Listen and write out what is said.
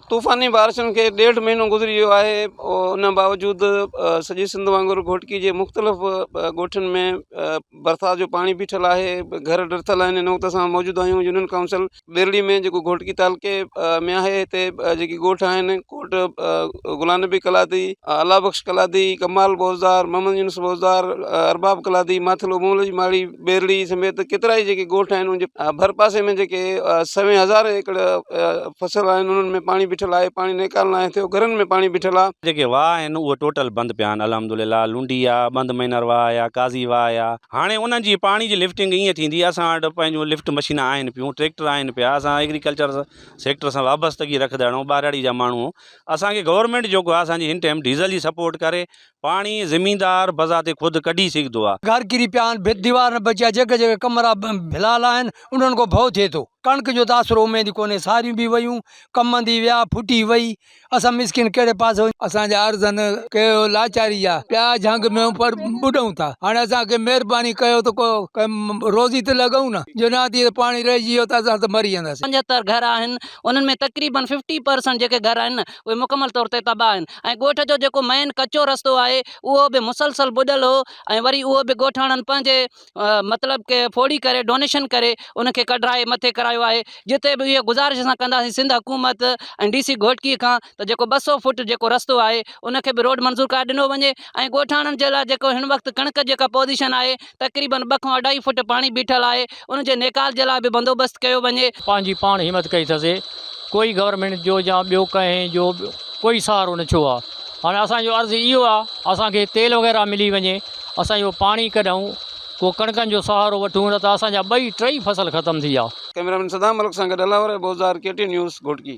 طوفاني بارشن کي ڏيڍ مهينو گذري ويو آهي ان باوجود سڄي سنڌ وانگر گهوٽڪي جي مختلف ڳوٺن ۾ برسات جو پاڻي بيٺل آهي گهر ڊٿل آهن هن وقت اسان موجود آهيون يونين ڪائونسل ٻيرڙي ۾ جيڪو گهوٽڪي تعلقي ۾ آهي هتي جيڪي ڳوٺ آهن ڪوٽ غلام نبي ڪلادي الله بخش ڪلادي ڪمال بوزدار محمد يونس بوزدار ارباب ڪلادي ماٿيلو مول جي ماڙي ٻيرڙي سميت ڪيترائي جيڪي ڳوٺ آهن ان جي ڀرپاسي ۾ جيڪي سوين هزارين ايڪڙ فصل آهن انهن ۾ پاڻي بيٺل آهي پاڻي نيڪال ناهي ٿيو گهرن ۾ پاڻي بيٺل آهي. جيڪي واهه آهن اهي ٽوٽل بند پيا آهن الحمدلله لنڊي آ بند مهينر واهه آ قاضي واهه آ هاڻي انهن جي پاڻي جي لفٽنگ ائين ٿيندي اسان وٽ پنهنجون لفٽ مشينا آهن پيون ٽريڪٽر آهن پيا اسان ايگريڪلچر سيڪٽر سان وابستگي رکندڙ آهيون ٻهراڙي جا ماڻهو اسان کي گورنمينٽ جيڪو آ اسان جي هن ٽائيم ڊيزل جي سپورٽ ڪري پاڻي زميندار بذات خود ڪڍي سگهندو آ. گهر ڪري پيا آهن، ڀت ديوار نه بچي آهي، جيڪي جيڪي ڪمرا ڀلال آهن، انهن کان ڀؤ ٿئي ٿو. ڪڻڪ جو ته آسرو اميد ڪونهي، ساريون به ويون، ڪمند ويا، ڦٽي وئي، اسان مسڪين ڪهڙي پاسي وڃون. اسان جا عرض آهن ڪيو لاچاري جا، پيا جهنگ ۾ پر ٻڏون ٿا، هاڻي اسان کي مهرباني ڪيو ته ڪو روزي ته لڳئون نه، جو نه ٿئي ته پاڻي رهجي ويو ته اسان ته مري وينداسين. 75 گهر آهن انهن ۾ تقريبن ففٽي پرسنٽ جيڪي گهر آهن نه اهي مڪمل طور تي تباهه آهن ۽ ڳوٺ جو جيڪو مين ڪچو رستو آهي اهو به مسلسل ٻڏل هو ۽ وري اهو به ڳوٺاڻن پنهنجي مطلب ڪي ڦوڙي ڪري ڊونيشن ڪري ان کي ڪڍرائي مٿي ڪرايو آهي جتي به اهي گذارش اسان ڪنداسين سنڌ حڪومت ۽ ڊي سي گهوٽڪي کان ته جيڪو 200 فوٽ جيڪو رستو آهي ان کي به روڊ منظور ڪرائي ڏنو وڃي ۽ ڳوٺاڻن جي لاء جيڪو هن وقت ڪڻڪ جيڪا پوزيشن آهي تقريبن ٻه کان اڍائي فوٽ پاڻي بيٺل آهي ان جي نيڪال جي لاء به بندوبست ڪيو وڃي. پنهنجي پاڻ همت ڪئي اٿسي ڪوئي گورنمينٽ جو يا ٻيو ڪنهن جو ڪوئي سهارو نه ڇو آ هاڻي اسان جو عرض اهو آ اسان کي تيل وغيره ملي وڃي اسان اهو پاڻي ڪڍون ڪو ڪڻڪن جو سهارو وٺون نه ته اسان جا ٻئي ٽئي فصل ختم ٿي ويا. ڪئميرا مين صدام ملڪ سان گڏ الله وري Bozdar K T news Ghotki.